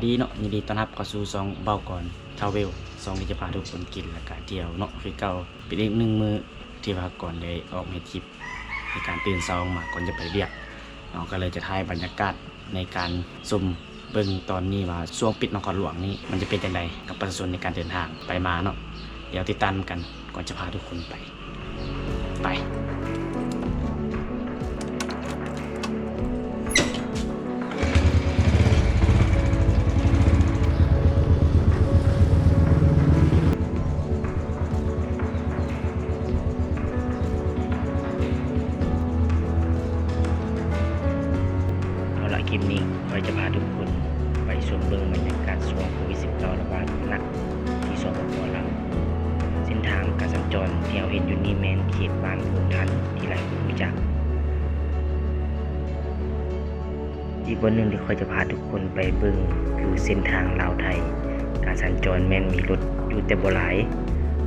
ດີເນາະ ຍິນດີຕ້ອນຮັບເຂົ້າສູ່ຊ່ອງເບົາກອນທຣາເວລ ຊ່ອງທີ່ຈະພາທຸກຄົນກິນ ແລະກະທ່ຽວເນາະ ຄືເກົ່າ. ເປັນອີກໜຶ່ງມື້ທີ່ວ່າກອນໄດ້ອອກເຮັດຄລິບໃນການຕື່ນເຊົ້າອອກມາກ່ອນຈະໄປວຽກເນາະ ກໍເລີຍຈະຖ່າຍບັນຍາກາດໃນການຊົມເບິ່ງຕອນນີ້ວ່າ ຊ່ວງປິດນະຄອນຫຼວງນີ້ ມັນຈະເປັນຈັ່ງໃດກັບປະຊາຊົນໃນການເດີນທາງໄປມາເນາະ. ດຽວຕິດຕາມນຳກັນ ກ່ອນຈະພາທຸກຄົນໄປ ໄປ. ເອົາລະ ຄລິບນີ້ຂ້ອຍຈະພາທຸກຄົນໄປຊົມເບິ່ງບັນຍາກາດຊ່ວງໂຄວິດສິບເກົ້າ ລະບາດໜັກ ທີ່ ສປປ ລາວ. ເສັ້ນທາງການສັນຈອນທີ່ເຮົາເຫັນຢູ່ນີ້ແມ່ນເຂດບ້ານໂພນທັນ ທີ່ຫຼາຍຄົນຮູ້ຈັກ. ອີກບ່ອນໜຶ່ງທີ່ຂ້ອຍຈະພາທຸກຄົນໄປເບິ່ງຄືເສັ້ນທາງລາວໄທ. ການສັນຈອນແມ່ນມີລົດຢູ່ແຕ່ບໍ່ຫຼາຍ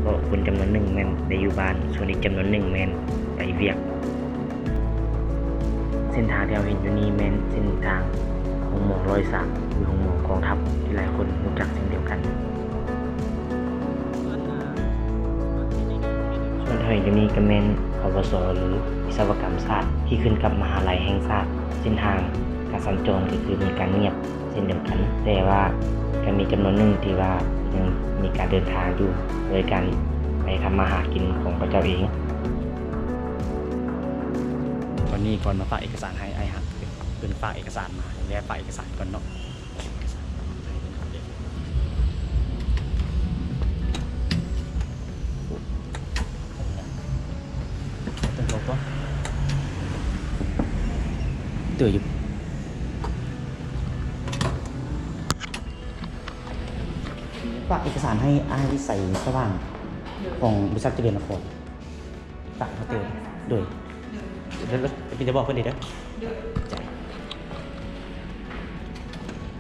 ເພາະຄົນຈຳນວນໜຶ່ງແມ່ນໄດ້ຢູ່ບ້ານ ສ່ວນອີກຈຳນວນໜຶ່ງແມ່ນໄປວຽກ. ເສັ້ນທາງທີ່ເຮົາເຫັນຢູ່ນີ້ແມ່ນເສັ້ນທາງໂຮງໝໍຮ້ອຍສາມ ຫຼື ໂຮງໝໍກອງທັບ ທີ່ຫຼາຍຄົນຮູ້ຈັກເຊັ່ນດຽວກັນ. ສ່ວນທີ່ເຮົາເຫັນຢູ່ນີ້ກໍແມ່ນ ປວສ ຫຼື ວິສະວະກຳສາດ ທີ່ຂຶ້ນກັບມະຫາໄລແຫ່ງຊາດ. ເສັ້ນທາງການສັນຈອນກໍຄືມີການງຽບ ເຊັ່ນດຽວກັນ ແຕ່ວ່າກໍມີຈຳນວນໜຶ່ງທີ່ວ່າຍັງມີການເດີນທາງຢູ່ ໂດຍການໄປທຳມາຫາກິນຂອງເຂົາເຈົ້າເອງ. ຕອນນີ້ກ່ອນມາຝາກເອກະສານໃຫ້ອ້າຍຮັກ ເພິ່ນຝາກເອກະສານມາ ແລ້ວຝາກເອກະສານກ່ອນເນາະ. ເຕີຢູ່ ຝາກເອກະສານໃຫ້ອ້າຍວິໄສສະຫວ່າງ ຂອງບໍລິສັດຈະເລີນນະຄອນ. ຝາກມາເຕີ. ໂດຍ. ໂດຍ. ໂດຍ. ໂດຍ. ໂດຍ. ເປັນຈະບອກເພິ່ນເດີ. ໂດຍ. ໃຈ.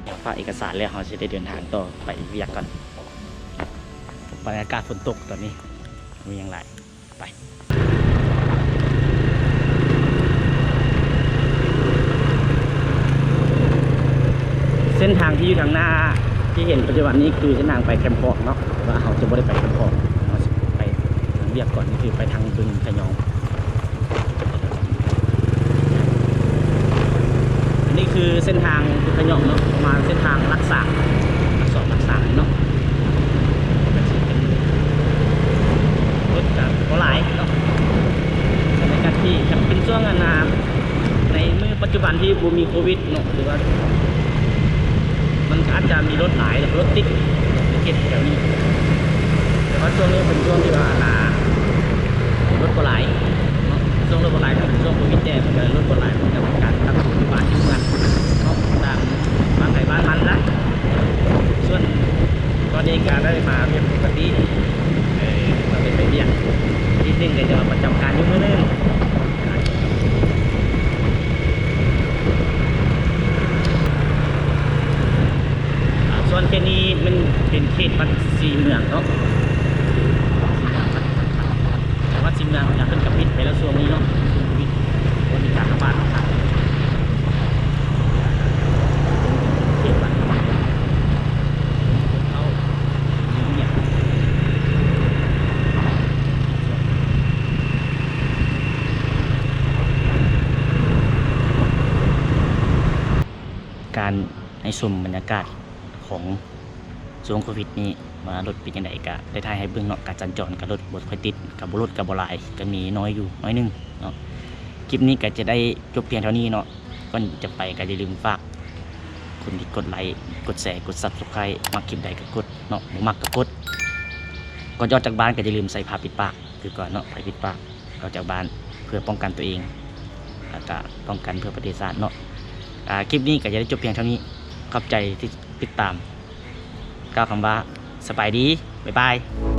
ດຽວຝາກເອກະສານແລ້ວ ເຮົາຊິໄດ້ເດີນທາງຕໍ່ໄປວຽກກ່ອນ. ບັນຍາກາດຝົນຕົກຕອນນີ້ ບໍ່ມີຫຍັງຫຼາຍ. ໄປ. ເສັ້ນທາງທີ່ຢູ່ທາງໜ້າທີ່ເຫັນປັດຈຸບັນນີ້ຄືເສັ້ນທາງໄປແຄມຂອງເນາະ ແຕ່ວ່າເຮົາຈະບໍ່ໄດ້ໄປແຄມຂອງ ເຮົາຊິໄປທາງວຽກກ່ອນ ນີ້ຄືໄປທາງບຶງຂະຫຍອງ. ອັນນີ້ຄືເສັ້ນທາງບຶງຂະຫຍອງເນາະ ປະມານເສັ້ນທາງຫຼັກສາມ ຫຼັກສອງ ຫຼັກສາມເນາະ. ລົດກະບໍ່ຫຼາຍເນາະ ໃນການທີ່ ຄັນເປັນຊ່ວງອັນນ່າ ໃນມື້ປັດຈຸບັນທີ່ບໍ່ມີໂຄວິດເນາະ ຫຼືວ່າມັນອາດຈະມີລົດຫຼາຍ ແລ້ວກໍລົດຕິດ ຕິດແຖວນີ້ ແຕ່ວ່າຊ່ວງນີ້ເປັນຊ່ວງທີ່ວ່າອັນນ່າ ລົດບໍ່ຫຼາຍເນາະ. ຊ່ວງລົດບໍ່ຫຼາຍກໍເປັນຊ່ວງໂຄວິດແດ່ ມັນກໍລົດບໍ່ຫຼາຍ ມັນກໍເປັນການປັບໂຕຢູ່ບ້ານຢູ່ເມືອງເນາະ ຕ່າງບ້ານໃຜບ້ານມັນລະ. ສ່ວນຕອນນີ້ກໍໄດ້ມາວຽກປົກກະຕິ ເອີ ກໍໄດ້ໄປວຽກ ອາທິດໜຶ່ງກໍຈະມາປະຈຳການຢູ່ມື້ໜຶ່ງ. ອ່າ ສ່ວນເຂດນີ້ມັນເປັນເຂດວັດສີເມືອງເນາະ ວັດສີເມືອງ ວັດສີເມືອງ ເພິ່ນກໍປິດໄປແລ້ວຊ່ວງນີ້ເນາະ ໂຄວິດ ບໍ່ມີການລະບາດເນາະ. ການໃຫ້ຊົມບັນຍາກາດຂອງຊ່ວງໂຄວິດນີ້ ວ່າລົດເປັນຈັ່ງໃດ ກະໄດ້ຖ່າຍໃຫ້ເບິ່ງເນາະ. ການສັນຈອນກະລົດບໍ່ຄ່ອຍຕິດ ກະບໍ່ ລົດກະບໍ່ຫຼາຍ ກະມີໜ້ອຍຢູ່ໜ້ອຍໜຶ່ງເນາະ. ຄລິບນີ້ກະຈະໄດ້ຈົບພຽງເທົ່ານີ້ເນາະ. ກ່ອນຈະໄປກໍຢ່າລືມຝາກຄົນທີ່ກົດໄລ້ ກົດແຊ ກົດ Subscribe ມັກຄລິບໃດກໍກົດເນາະ ບໍ່ມັກກໍກົດ. ກ່ອນຈະອອກຈາກບ້ານກໍຢ່າລືມໃສ່ຜ້າປິດປາກຄືເກົ່າເນາະ ຜ້າປິດປາກອອກຈາກບ້ານ ເພື່ອປ້ອງກັນຕົວເອງ ແລ້ວກໍປ້ອງກັນເພື່ອປະເທດຊາດເນາະ. ອ່າ ຄລິບນີ້ກໍຈະໄດ້ຈົບພຽງເທົ່ານີ້. ຂອບໃຈທີ່ຕິດຕາມ. ກ່າວຄຳວ່າ ສະບາຍດີ ບາຍບາຍ.